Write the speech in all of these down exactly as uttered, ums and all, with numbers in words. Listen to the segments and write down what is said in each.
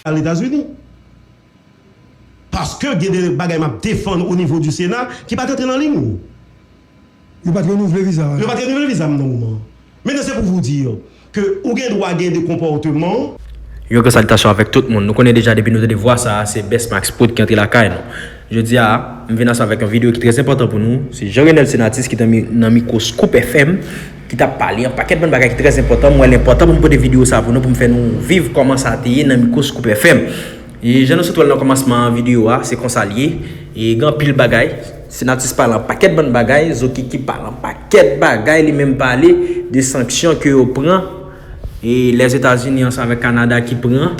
al Etazini. Paske gen de bagay m ap defann o nivo di Sena ki pa t antre nan liy. Yo pa t renouvle viza a. Yo pa t renouvle viza m nan moman an. Mentnan, se pou vous dire ke ou gen dwa gen de konpòteman. Yon gran salitasyon avèk tout moun. Nou konnen deja depi nou tande vwa sa a, se Best Max Prod ki antre lakay nou. Jodi a, m vin ansanm avèk yon videyo ki trè enpòtan pou nou. Se Jean Renel Senatus ki t nan mi-, nan mikwo Scoop F M, ki t ap pale yon pakèt bann bagay ki trè enpòtan. Mwen wè l enpòtan pou m pote videyo sa a pou nou, pou m fè nou viv kòman sa te ye nan mikwo Scoop F M. E jan nou sot wè l nan kòmansman videyo a, se konsa l ye. E gen anpil bagay. Senatus pale yon pakèt bann bagay, Zokiki pale yon pakèt bagay, li menm pale de sanksyon ke yo pran, e Lèzetazini ansanm avèk Kanada ki pran,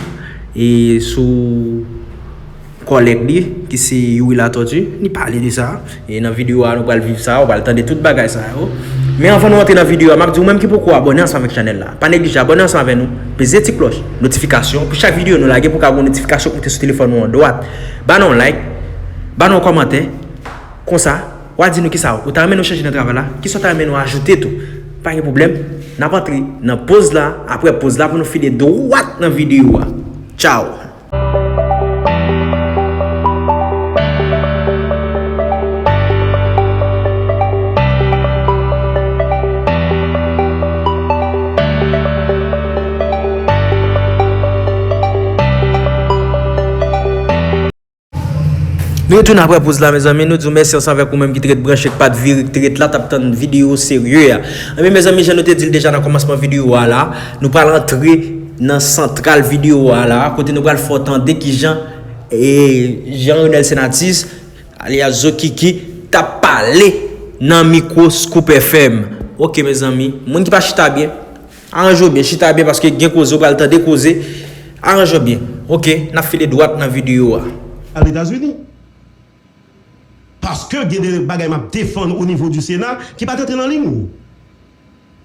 e sou kòlèg li, ki se Youri Latortue, li pale de sa. E nan videyo a, nou pral viv sa, ou pral tande tout bagay sa yo. Men anvan nou antre nan videyo a, m ap di ou menm ki poko abòne ansanm avèk chanèl la, pa neglije abòne ansanm avèk nou, peze ti klòch notifikasyon pou chak videyo nou lage pou w ka gen yon notifikasyon ki moute sou telefòn ou an dwat. Ba nou yon like, ba nou yon kòmantè, konsa, w a di nou kisa ou ta renmen nou chanje nan travay la, kisa w ta renmen nou ajoute tou. Pa gen pwoblèm, n ap antre nan poz la, apre poz la pou nou file dwat nan videyo a. Tchaw! Nou retounen apre poz la, mezanmi. Nou di w mèsi ansanm avèk ou menm ki te ret branche, ki pa t vire, ki te ret la, t ap tann videyo serye a. Ebyen, mezanmi, jan nou te di l deja nan kòmansman videyo a la, nou pral antre nan santral videyo a la, kote nou pral fè w tande kijan, e, Jean Renel Senatus, alyas Zokiki, t ap pale nan mikwo Scoop F M. Oke, mezanmi, moun ki pa chita byen, aranje w byen, chita byen, paske gen koze, ou pral tande koze. Aranje w byen. Oke, n ap file dwat nan videyo a. Al Etazini. Paske gen de bagay m ap defann o nivo di Sena ki pa t antre nan liy.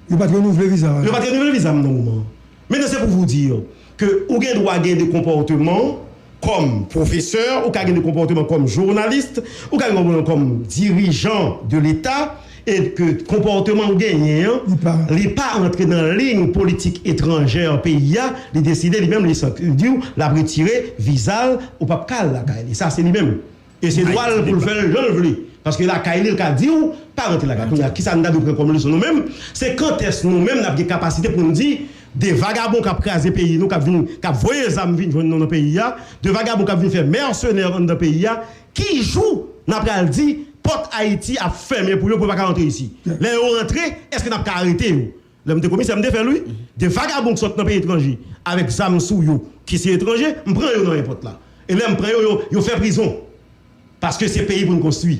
Yo pa t renouvle viza a. Yo pa t renouvle viza m nan moman an. Mentnan, se pou vous dire ke ou gen dwa gen de konpòteman kòm pwofesè, ou ka gen de konpòteman kòm jounalis, ou ka gen konpòteman kòm dirijan de Leta, e ke konpòteman ou genyen an, li pa, li pa antre nan liy politik etranjè peyi a, li deside li menm, li san-, li di w l ap retire viza l, ou p ap ka al lakay li. Sa se li menm. E se dwa l pou l fè l jan l vle. Paske lakay li, l ka di w, pa rantre lakay. Kounye a, kisa n ta dwe pran kòm leson nou menm? Se kantès nou menm n ap gen kapasite pou n di, de vagabon k ap kraze peyi nou, k ap vin, k ap voye zam vin jwenn nou nan peyi a, de vagabon k ap vin fè mèsenè anndan peyi a, ki jou n ap pral di pòt Ayiti ap fèmen pou yo, pou yo pa ka rantre isi? Lè yo rantre, èske n ap ka arete yo? Lè m te komisè, m te fè l, wi. De vagabon k sot nan peyi etranje, avèk zam sou yo, ki se etranje, m pran yo nan ayewopò la. E lè m pran yo, yo, yo fè prizon. Paske se peyi pou n konstwi.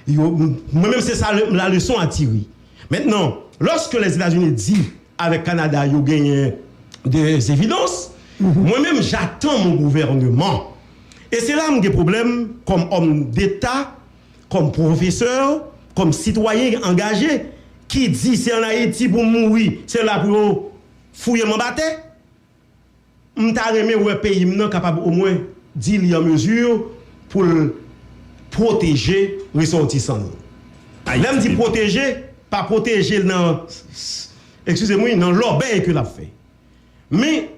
Yo, m-, mwen menm, se sa le, la leson a tire. Mentnan, lòske Lèzetazini di avèk Kanada yo genyen de evidans, mwen menm, j'attends mon gouvernement. E se la m gen pwoblèm kòm òm deta, kòm pwofesè, kòm sitwayen angaje, ki di se ann Ayiti pou m mouri, se la pou yo fouye m anba tè. M ta renmen wè peyi m nan kapab omwen di li an mezi pou l pwoteje resòtisan l. Lè m di pwoteje, pa pwoteje l nan, eskize m wi, nan lòbèy ke l ap fè. Men,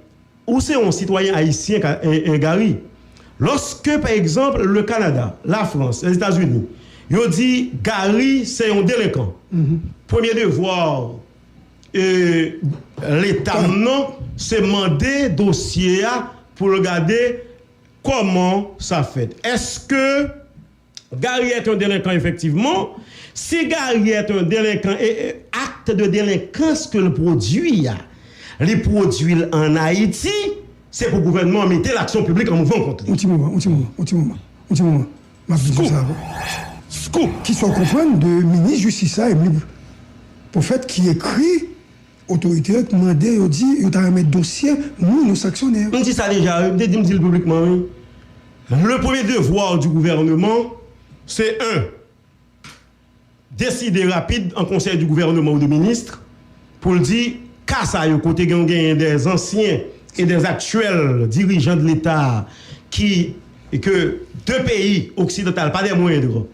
ou se yon sitwayen ayisyen, Ka-, e, e, Gary. Lòske, pa egzanp, le Canada, la France, Lèzetazini, yo di Gary se yon delenkan. Premye devwa, e, Leta m nan, se mande dosye a pou l gade kòman sa fèt. Èske Gary est un délinquant, effectivement. Si Gary est un délinquant, et, et acte de délinquance ke l pwodui a, li pwodui l ann Ayiti, se pou gouvènman an mete laksyon piblik an mouvman kont li. Yon ti moman, yon ti moman, yon ti moman, yon ti moman. M ap di sa ankò. Scoop! Kisa w konprann de minis jistis la, Emily Prophète, ki ekri otorite yo, ki mande yo, di yo ta renmen dosye moun yo sanksyone yo? M di sa deja, wi. M te di, m di l piblikman, wi. Le premier devoir du gouvernement, c'est un, décider rapide en conseil du gouvernement ou de ministres pou l di ka sa yo kote gen, genyen des anciens et des actuels dirigeants de l'État ki, ke de peyi oksidantal, pas des moindres,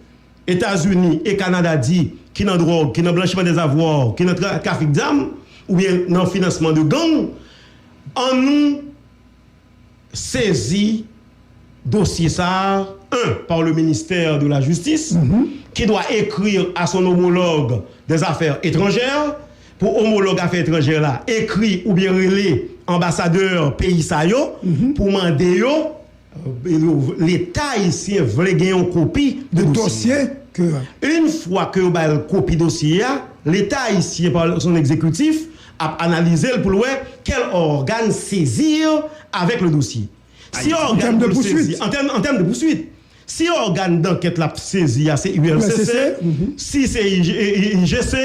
Etazini e Kanada di ki nan dwòg, ki nan blanchiman dèzavwa, ki nan tra-, trafik zam, oubyen nan finansman de gang, ann nou sezi dosye sa a, un, par le ministère de la Justice, qui doit écrire à son homologue des Affaires étrangères, pou omològ afè etranjè la ekri oubyen rele anbasadè peyi sa yo, pou mande yo, euh, Leta ayisyen vle gen yon kopi de dosye. Une fois que yo ba l kopi dosye a, Leta ayisyen, par son exécutif, ap analize l pou l wè quel organe saisir avec le dossier. Si organe pou l sezi, an tèm, an tèm de pouswit, si organe dankèt l ap sezi a se U L C C, si se I G, I G C,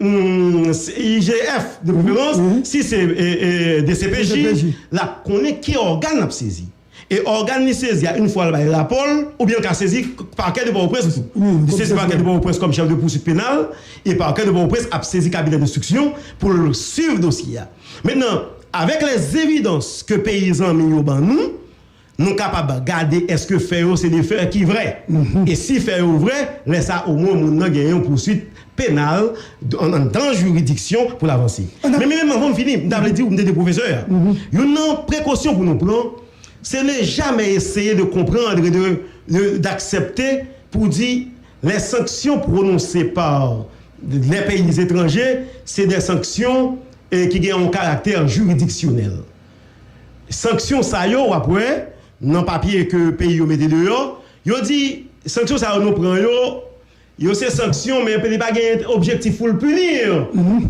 hmm, I G F de preferans, si se, e, e, D C P J, l ap konnen ki ògàn l ap sezi. E ògàn li sezi a, yon fwa l bay rapò l, oubyen l ka sezi pakè de Pòtoprens tou. Li sezi pakè de Pòtoprens kòm chèf de pouswit penal, e pakè de Pòtoprens ap sezi kabinè denstriksyon pou l swiv dosye a. Mentnan, avec les évidences que peyi zanmi yo ban nou, nou kapab gade èske fè yo se de fè ki vrè. E si fè yo vrè, lè sa omwen moun nan gen yon pouswit penal anndan jiridiksyon pou l avanse. Men, men, men, anvan m fini, m ta vle di ou m te de pwofesè a. Youn nan prekosyon pou nou pran, se ne jamais essayer de comprendre, de, de, d'aksepte pou di les sanctions prononcées par les pays étrangers, c'est des sanctions, eh, qui ont un caractère juridictionnel. Sanksyon sa yo, w ap wè, nan papye ke peyi yo mete deyò, yo di, sanksyon sa yo nou pran yo, yo se sanksyon, men li pa gen objektif pou l pini.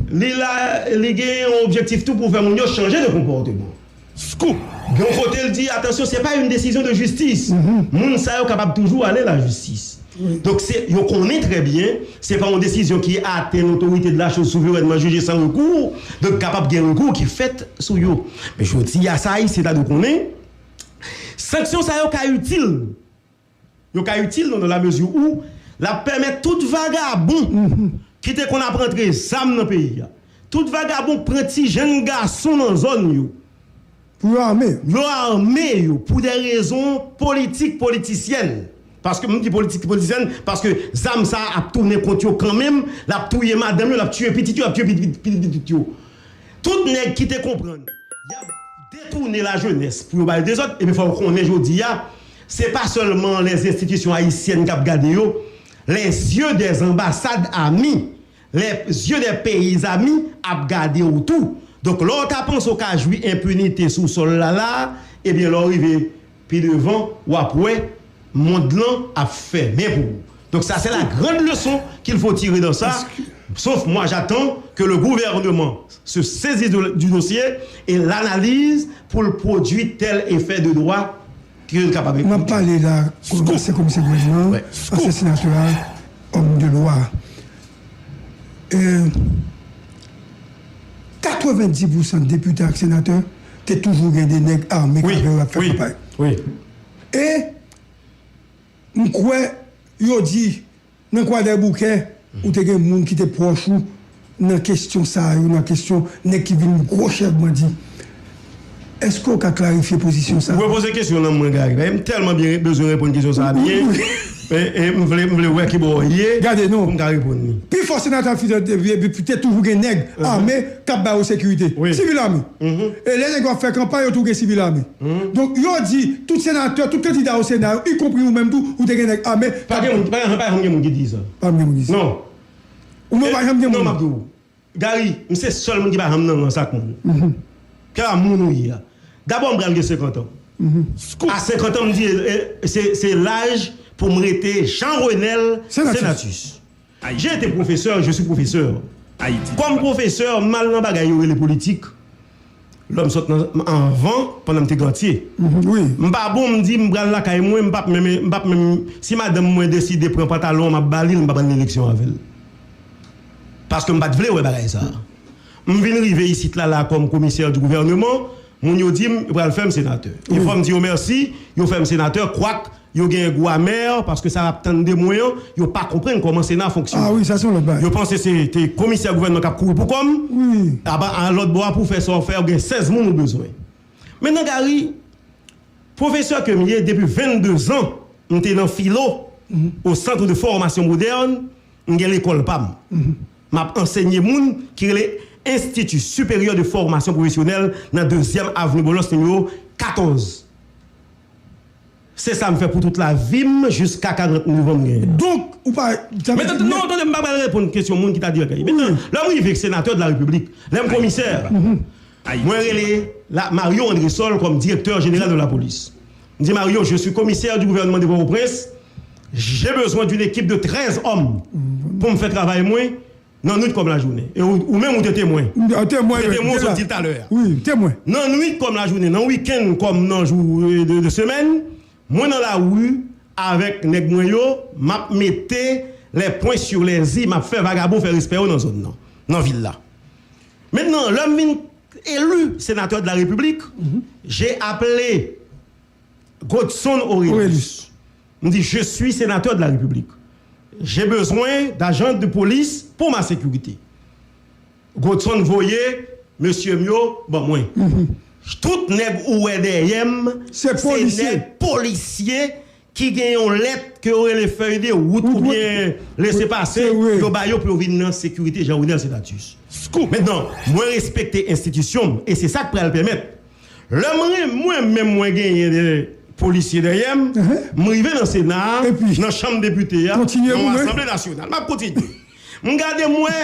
Li la, li gen yon objektif tou pou fè moun yo chanje de konpòteman. Scoop! Gen yon kote l di, atansyon, se pa yon desizyon de jistis. Moun sa yo kapab toujou ale lajistis. Donk, se, yo konnen trè byen, se pa yon desizyon ki atenn otorite de la choz souverènman jije san rekou, donk kapab gen rekou ki fèt sou yo. Men jodi a, sa Ayisyen ta dwe konnen, sanksyon sa yo ka itil. Yo ka itil nou nan lamezi ou l ap pèmèt tout vagabon ki te konn ap rantre zam nan peyi a, tout vagabon k pran ti jenn gason nan zòn yo, pou yo ame yo. Yo ame yo pou de rezon politik, politisyèn. Paske m di politik, politisyèn, paske zam sa a ap tounen kont yo kanmenm, l ap touye madanm yo, l ap tiye pitit yo, l ap tiye pitit, pitit, pitit yo. Tout nèg ki te konprann y ap detounen lajenès pou yo bay dezòd, ebyen, fò yo konnen jodi a, se pa sèlman les institutions haïtiennes k ap gade yo, les yeux des ambassades amies, les yeux des pays amis ap gade w tou. Donk, lè w ta panse w ka jwi enpinite sou sòl la la, ebyen, lè w rive pi devan, w ap wè mond lan ap fèmen pou ou. Donc ça, c'est la grande leçon qu'il faut tirer dans ça. Sauf moi, j'attends que le gouvernement se saisisse de- du dossier et l'analyse pour le produit tel effet de droit ke l kapab. N ap pale la, ansyen komisè gouvènman, ansyen senatè a, òm de lwa. E katrevenndis pousan depite ak senatè te toujou gen de nèg ame k avè yo ap fè kanpay. E m kwè yo di, nan Kwadèboukè, ou te gen moun ki te pwòch ou nan kesyon sa yo, nan kesyon nèg ki vin gwo chèf bandi. Èske w ka klarifye pozisyon sa a? Ou repoze kesyon nan mwen, Gary. Paske m tèlman byen bezwen reponn kesyon sa a byen. E, e m vle, m vle wè ki bò w ye pou m ka reponn li. Pi fò senatè Fidel te, te, te toujou gen nèg ame k ap ba yo sekirite. Sivil ame. E lè nèg yo ap fè kanpay, yo tou gen sivil ame. Donk, yo di, tout senatè, tout kandida o Sena yo, ikonpri ou menm tou, ou te gen nèg ame. Pa gen moun, pa gen, pa gen moun ki di sa. Pa gen moun ki di sa. Non. Ou menm pa janm gen moun. Non, m ap di w. Gary, m se sèl moun ki pa janm nan rans ak moun. Kèlkeswa moun ou ye a. Dabò, m pral gen senkant an. A senkant an, m di, e, e, se, se laj pou m rete Jean Renel Senatus. J'ai été professeur, je suis professeur. Kòm pwofesè, m al nan bagay yo rele politik. Lè m sot nan, anvan, pandan m te gantye. M pa bon, m di, m pral lakay mwen, m p ap menm, m p ap menm, si madanm mwen deside pran pantalon, m ap ba li l, m p ap al nan eleksyon avè l. Paske m pa t vle wè bagay sa a. M vin rive isit la, la, kòm komisè di gouvèneman, moun yo di m, yo pral fè m senatè. E fò m di yo mèsi, yo fè m senatè, kwak, yo gen gou amè, paske sa y ap tann de mwen an, yo pa konprann kòman Sena fonksyone. Ah wi, sa se yon lòt bagay. Yo panse se te komisè gouvènman k ap kouri pou kò m. Wi. Aba, a lòt bò a pou fè sa w fè, ou gen sèz moun ou bezwen. Mentnan, Gary, pwofesè ke m ye depi vennde zan, m te nan filo, au Centre de Formation Moderne, m gen lekòl pa m. M ap ansenye moun ki rele Institut Supérieur de Formation Professionnelle nan dezyèm avni Boulos, nimewo katòz. Se sa m fè pou tout lavi m jiska karant nèf an m genyen. Donk, ou pa janm... Men tande, non, tande, m pa pral reponn kesyon moun ki ta di bagay. Mentnan, lè m rive senatè de la repiblik, lè m komisè, mwen rele la, Mario Andrésol kòm direktè jeneral de la polis. M di, Mario, je suis commissaire du gouvernement de Port-au-Prince. J'ai besoin d'une équipe de treize hommes pou m fè travay mwen nan nwit kòm lajounen. E ou, ou menm ou te temwen. Ou te temwen, ou te temwen, ou sot di l talè a. Wi, temwen. Nan nwit kòm lajounen, nan wikenn kòm nan jou, e, de, de semèn, mwen nan lari avèk nèg mwen yo, m ap mete les points sur les i, m ap fè vagabon fè respè yo nan zòn nan, nan vil la. Mentnan, lè m vin élu sénateur de la République, j'ai appelé Godson Orélus. M di, je suis sénateur de la République. J'ai besoin d'agents de police pour ma sécurité. Godson voye mesye m yo ban mwen. Tout nèg ou wè dèyè m, se nèg polisye ki gen yon lèt ke yo rele fèy de wout oubyen lese pase, yo ba yo pou yo vin nan sekirite Jean Renel Senatus. Mentnan, mwen respekte enstitisyon m e se sa k pral pèmèt lè mwen, mwen menm mwen genyen de polisye dèyè m, m rive nan Sena a, nan Chanm Depite a, nan Asanble Nasyonal. M ap kontinye. M gade m wè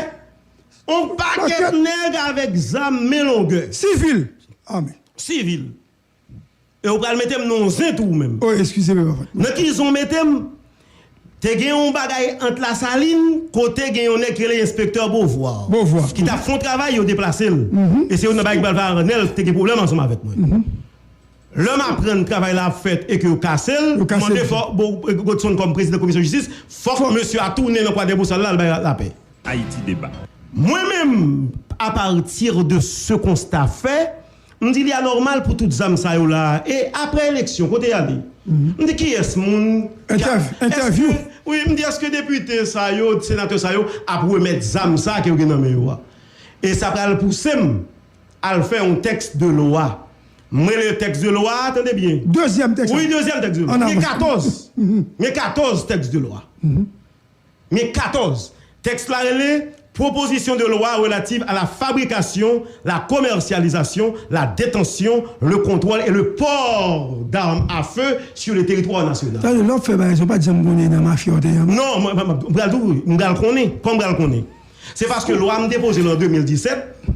yon pakèt nèg avèk zam men longè. Sivil. Amèn. Sivil. E ou pral mete m nan yon zen tou ou menm. Oh, eskize m, papa. Nan ki zen w mete m? Te gen yon bagay ant Lasalin, kote gen yon nèg ki rele enspektè Beauvoir, Beauvoir, ki t ap fè yon travay, yo deplase l. E se youn nan bagay ki pral fè Arnel te gen pwoblèm ansanm avèk mwen. Lè m aprann travay la ap fèt e ke yo kase l, m mande fò, bon, Godson kòm prezidan komisyon jistis, fòk mesye a tounen nan Kwadèboukal sa l al bay lapè. Ayiti Deba. Mwen menm, à partir de ce constat fait, m di li anòmal pou tout zam sa yo la. E apre eleksyon, kote y ale? M di kiyès moun k ap... Entèv-, entèvyou. Èske, wi, m di èske depite sa yo, senatè sa yo ap remèt zam sa ke yo gen nan men yo a? E sa pral pouse m al fè yon tèks de lwa. M rele tèks de lwa, tande byen. Dezyèm tèks la. Wi, dezyèm tèks de lwa. Gen katòz. Gen katòz tèks de lwa. Men katòz. Tèks la rele Proposition de loi relative à la fabrication, la commercialisation, la détention, le contrôle et le port d'armes à feu sur le territoire national. Tande, lè w ap fè bagay sa, w pa t janm konnen nan mafya w te ye a? Non, mwen, mwen, mwen pral di w, m pral konnen. Kòman m pral konnen? Se paske lwa m depoze l an de mil disèt,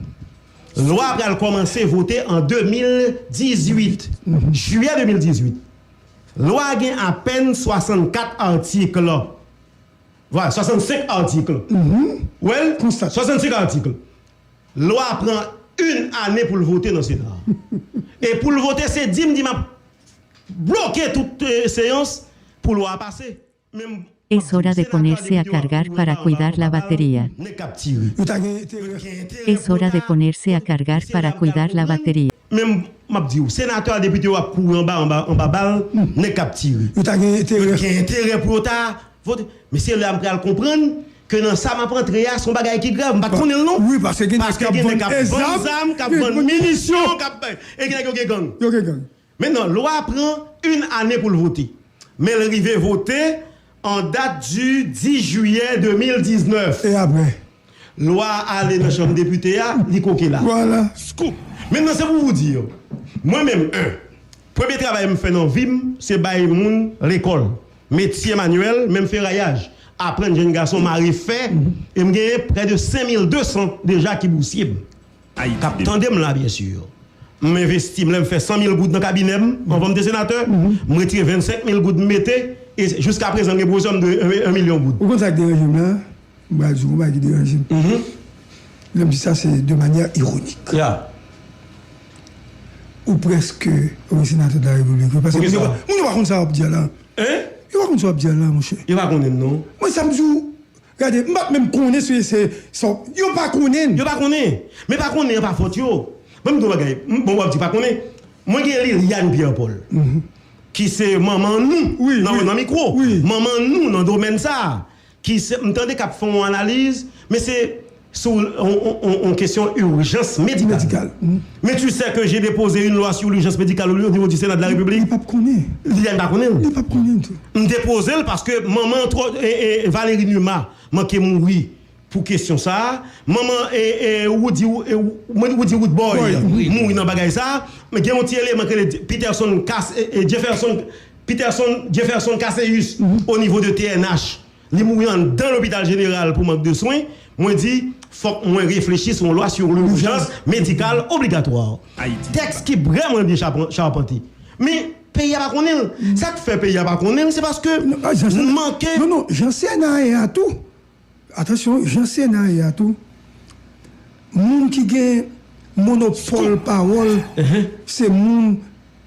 lwa pral kòmanse vote an de mil dizuit, jiyè de mil dizuit. Lwa gen apèn swasannkat atik. Vwala, swasannsenk atik. Ou wè l? Swasannsenk atik. Lwa pran yon ane pou l vote nan Sena a. E pou l vote, se di m di m ap bloke tout, eh, seyans pou lwa a pase. Men m ap di w, senatè, depite yo ap kouri anba anba nèg k ap tire. Yo ta gen enterè. Es hora de ponerse a cargar para cuidar la batería. Men m ap di w, senatè a, depite yo ap kouri anba, anba, anba bal nèg k ap tire. Yo ta gen enterè. Yo gen enterè pou yo ta vote. Men se lè a m pral konprann ke nan sa m ap antre a, se yon bagay ki grav. M pa t konnen l non. Wi, paske gen nèg k ap vann zam, k ap vann minisyon, k ap, e gen nèg yo gen gang. Yo gen gang. Mentnan, lwa a pran yon ane pou l vote. Men l rive vote an dat di dis jiyè de mil diznèf. E apre? Lwa a ale nan chanm depite a, li koke la. Vwala. Scoop. Mentnan, se pou w di, mwen menm, en, premye travay m fè nan vi m, se bay moun lekòl, metye manyèl, menm ferayaj, aprann jèn gason mare fè, e m genyen prè de senk mil de san deja ki bousye m. K ap tande m la, byen si. M envesti, m lè m fè san mil goud nan kabinè m, anvan m te senatè, m retire vennsenk mil goud m mete, e jiska prezan m gen pwofesè m dwe yon milyon goud. Ou konn sa k deranje m la? M pral di w yon bagay ki deranje m. Lè m di sa, se de manyè ironik. Ou prèske yon senatè de la repiblik, wi, paske moun yo pa, moun yo pa konn sa w ap di a la. Yo pa konn sa w ap di a la, monchè. Yo pa konnen l non. Mwen, sa m di w, gade, m pa t menm konnen si se sa w, yo pa konnen l. Yo pa konnen. Men pa konnen an pa fòt yo. Ban m di w yon bagay. M, bon, w ap di pa konnen. Mwen gen Liliane Pierre Paul, ki se manman nou nan, nan mikwo. Manman nou nan domèn sa a. Ki se, m tande k ap fè yon analiz, men se sou yon, yon, yon, yon kesyon ijans medikal. Men tu sais que j'ai déposé une loi sur l'urgence médicale au niveau du Sénat de la République. Li p ap konnen. Li pa konnen l. Li p ap konnen l tou. M depoze l paske manman twò, e, e, Valérie Numa manke mouri pou kesyon sa a. Manman, e, e, Woody, e, Woody Woodboy mouri nan bagay sa a. Men gen yon ti eleman ki rele Peterson Cas-, e, e, Jefferson Peterson, Jefferson Casséus, o nivo de T N H, li mouri anndan lopital jeneral pou mank de swen, mwen di, fòk mwen reflechi sou yon lwa sur l'urgence médicale obligatoire. Tèks ki vrèman byen chapante. Men, peyi a pa konnen l. Sa k fè peyi a pa konnen l, se paske nou manke. Non, non, jan Sena ye a tou. Atansyon, jan Sena ye a tou, moun ki gen monopòl pawòl, se moun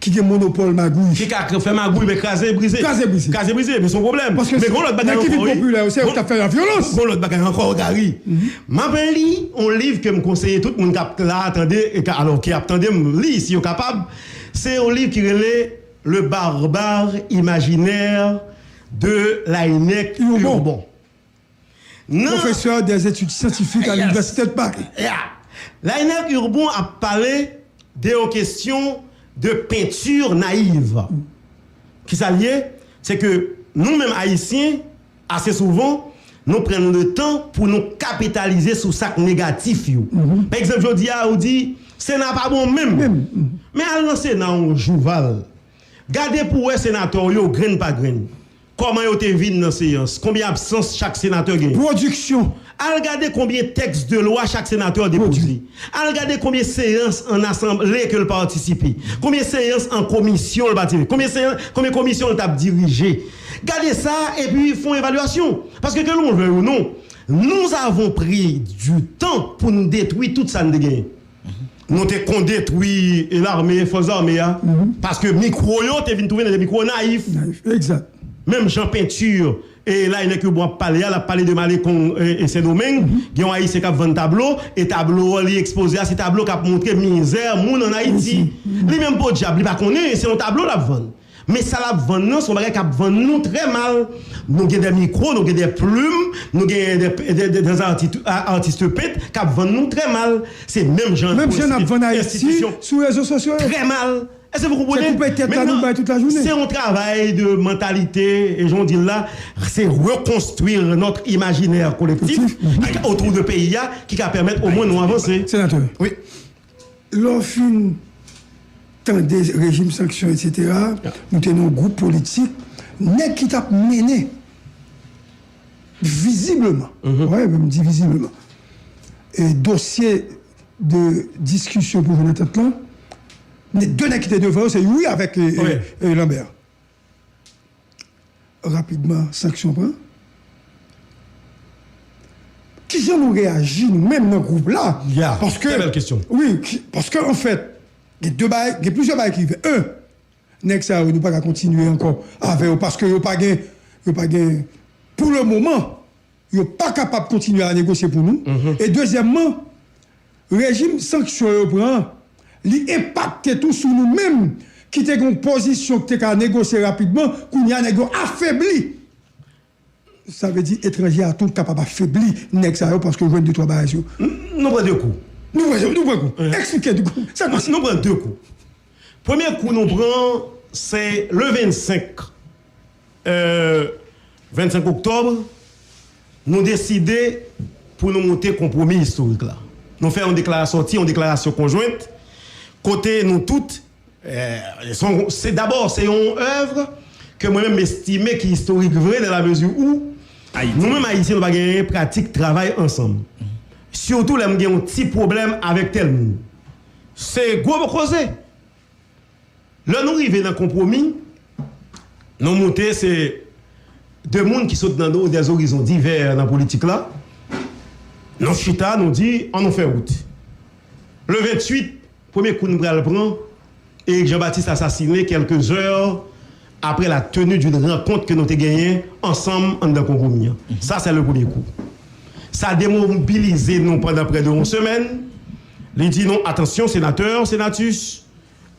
ki gen monopòl magouy. Ki ka fè magouy, men kraze brize. Kraze brize. Kraze brize, men se yon pwoblèm. Paske men gon lòt bagay nèg ki vin popilè yo, se yo ki t ap fè lavyolans. Gon lòt bagay ankò, Gary. M ap li yon liv ke m konseye tout moun k ap la tande, e ka, alò, ki ap tande m li, si yo kapab. Se yon liv ki rele Le barbare imaginaire de Laënnec Hurbon. Nan pwofesè dèzetid syantifik a Linivèsite de Paris. Laënnec Hurbon ap pale de yon kesyon de peinture naïve. Kisa l ye? Se ke nou menm Ayisyen, ase souvan, nou pran letan pou nou kapitalize sou sa k negatif yo. Pa egzanp, jodi a, ou di, Sena pa bon menm. Men al nan Sena yon jou, Val. Gade pou w wè senatè w yo, grenn pa grenn. Kòman yo te vin nan seyans? Konbyen absans chak senatè genyen? Pwodiksyon. Al gade konbyen tèks de lwa chak senatè depoze. Al gade konbyen seyans an asanble ke l patisipe. Konbyen seyans an komisyon l patisipe. Konbyen seyans, konbyen komisyon l t ap dirije. Gade sa, epi fè yon evalyasyon. Paske ke nou vle ou non, nous avons pris du temps pou n detwi tout sa n te genyen. Nou te kondetwi e lame, fòs zame a, paske mikwo yo te vin twouve nan de mikwo nayif. Nayif, egzak. Menm jan penti e Laënnec Hurbon ap pale a, l ap pale de Malecon e, e Sendomeng, gen yon Ayisyen k ap vann tablo, e tablo li ekspoze a, se tablo k ap montre mizè moun ann Ayiti. Li menm podyab, li pa konnen, se yon tablo l ap vann. Men sa l ap vann nan, se yon bagay k ap vann nou trè mal. Nou gen de mikwo, nou gen de plim, nou gen de, de, de, de arti-, a, artist pent k ap vann nou trè mal. Se menm jan pou enstiti-, enstitisyon sou rezo sosyo yo. Trè mal. Èske vous comprenez? Se koupe tèt la nou bay tout lajounen. Se yon travay de mantalite, e jan w di l la, se reconstruire notre imaginaire collectif autour de peyi a ki ka pèmèt omwen nou avanse. Senatè. Wi. Lè w fin tande rejim sanksyon, etsetera, nou te nan yon gwoup politik, nèg ki t ap mennen vizibleman, wè, m di vizibleman, e dosye de diskisyon pou jwenn antant lan, de nèg ki te devan yo, se Youri avèk, e, e, e Lambert. Rapidman, sanksyon pran. Kijan nou reyaji, nou menm nan gwoup la? Paske, trè bèl kesyon. Wi, ki, paske, anfèt, gen de bagay, gen plizyè bagay ki rive. En, nèg sa yo, nou pa ka kontinye ankò avè yo, paske yo pa gen, yo pa gen, pou le moman, yo pa kapab kontinye a negosye pou nou. E dezyèmman, rejim sanksyon yo pran an, li enpakte tou sou nou menm ki te gen yon pozisyon ki te ka negosye rapidman, kounye a nèg yo afebli. Sa vle di etranje a tou kapab afebli nèg sa yo paske yo jwenn de twa bagay sou yo. Nou pran de kou. Nou pran, nou pran kou. Eksplike de kou. Sa k pase? Nou pran de kou. Premye kou nou pran, se le vennsenk, euh, vennsenk oktòb, nou deside pou nou monte konpwomi istorik la. Nou fè yon deklarasyon, sòti yon deklarasyon konjwent, kote nou tout, euh, se yon, se dabò, se yon èv ke mwen menm m estime ki istorik vre, dans la mesure où nou menm Ayisyen, nou pa genyen pratik travay ansanm. Sitou lè m gen yon ti pwoblèm avèk tèl moun. Se gwo koze. Lè nou rive nan konpwomi, nou monte, se de moun ki sot nan de, des horizons divers nan politik la. Nou chita, nou di, ann nou fè wout. Le venntuit, premye kou nou pral pran, Éric Jean-Baptiste assassiné quelques heures après la tenue d'une rencontre ke nou te genyen ansanm anndan konpwomi an. Sa, se le premye kou. Sa demobilize nou pandan prè de yon semèn. Li di nou, atansyon, senatè, senatrice,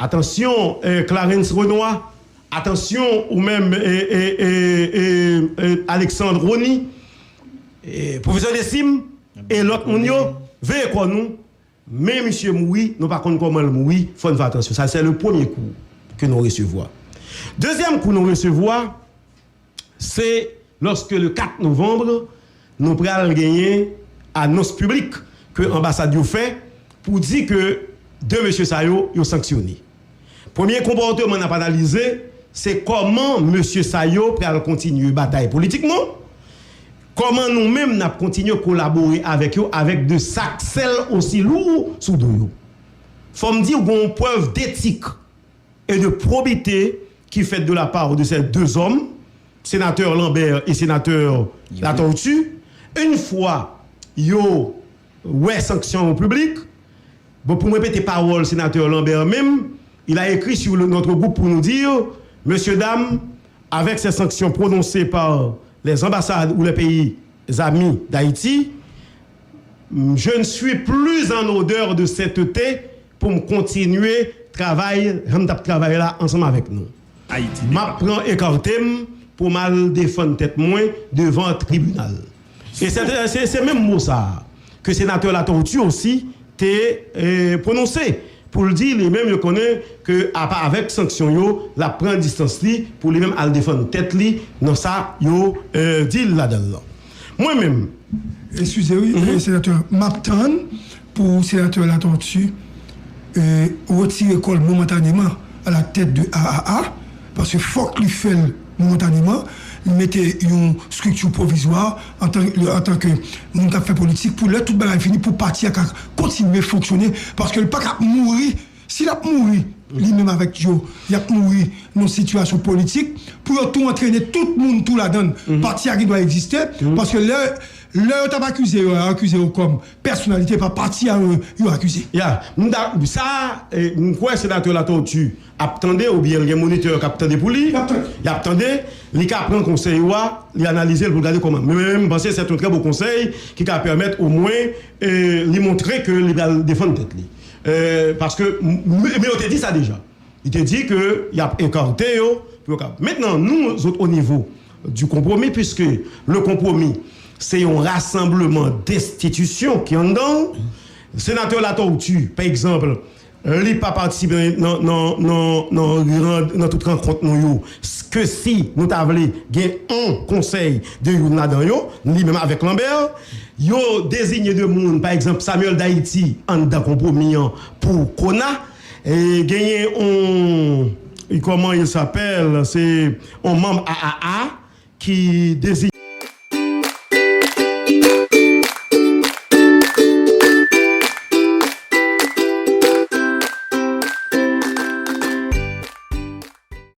atansyon, eh, Clarens Renois, atansyon, ou menm, eh, eh, eh, eh, eh, Alexandre Rony, eh, pwofesè Desime, e lòt moun yo, veye kò nou, men misye mouri, nou pa konn kòman l mouri, fò n fè atansyon. Sa, se le premye kou ke nou resevwa. Dezyèm kou nou resevwa, se lòske le kat novanm, nou pral genyen anons piblik ke anbasad yo fè pou di ke de mesye sa yo, yo sanksyone. Premye konpòteman n ap analize, se kòman mesye sa yo pral kontinye batay politikman, kòman nou menm n ap kontinye kolabore avèk yo, avèk de saksèl osi lou sou do yo. Fò m di w gen yon prèv detik e de probite ki fèt de la part de ces deux hommes, sénateur Lambert et sénateur Latortue, yon fwa yo wè sanksyon yo piblik, bon, pou m repete pawòl senatè Lambert menm, il a écrit sur le, notre groupe pour nous dire, messieurs, dames, avec ces sanctions prononcées par les ambassades ou les pays amis d'Haïti, je ne suis plus en odeur de sainteté pou m kontinye travay jan m t ap travay la ansanm avèk nou. M ap pran ekarte m pou m al defann tèt mwen devan tribinal. E se, se, se menm mo sa a ke senatè Latortue osi te eh, pwononse pou l di li menm yo konnen ke apa avèk sanksyon yo, l ap pran distans li pou li menm al defann tèt li nan sa yo eh, di l ladan l lan. Mwen menm, Eskize wi, eh, senatè, m ap tann pou senatè Latortue eh, retire kò l momantaneman a la tèt de A A A, paske fòk li fè l momantaneman, li mete yon estrikti pwovizwa antan, antan ke moun k ap fè politik, pou lè tout bagay fini, pou pati a ka kontinye fonksyone, paske l pa ka ap mouri, si l ap mouri, li menm avèk yo, y ap mouri nan sitiyasyon politik, pou yo tou antrene tout moun tou ladan l. Pati a gen dwa egziste, paske lè, lè yo t ap akize yo, yo akize yo kòm pèsonalite pa pati a yo, yo akize. Ya, m da, sa, eh, m kwè senatè Latortue ap tande oubyen l gen monitè k ap tande pou li. Y ap tande. Y ap tande, li ka pran konsèy yo a, li analize l pou l gade kòman. Men m panse se yon trè bon konsèy ki ka pèmèt omwen eh, li montre ke li pral defann tèt li. Eh, paske, m- m- men yo te di sa deja. Li te di ke y ap ekarte yo pou yo ka. Mentnan, nou, zot o nivo du konpwomi, puiske le konpwomi, se yon rasanbleman denstitisyon ki anndan l. Senatè Latortue, pa egzanp, li pa patisipe nan, nan, nan, nan, nan, nan tout rankont nou yo. Ke si nou ta vle gen yon konsèy de youn ladan yo, li menm avèk Lambert, yo deziye de moun, pa egzanp, Samuel D'Haïti anndan konpwomi an pou Kona, e genyen yon, kòman il s'appelle, se yon manm A A A ki deziye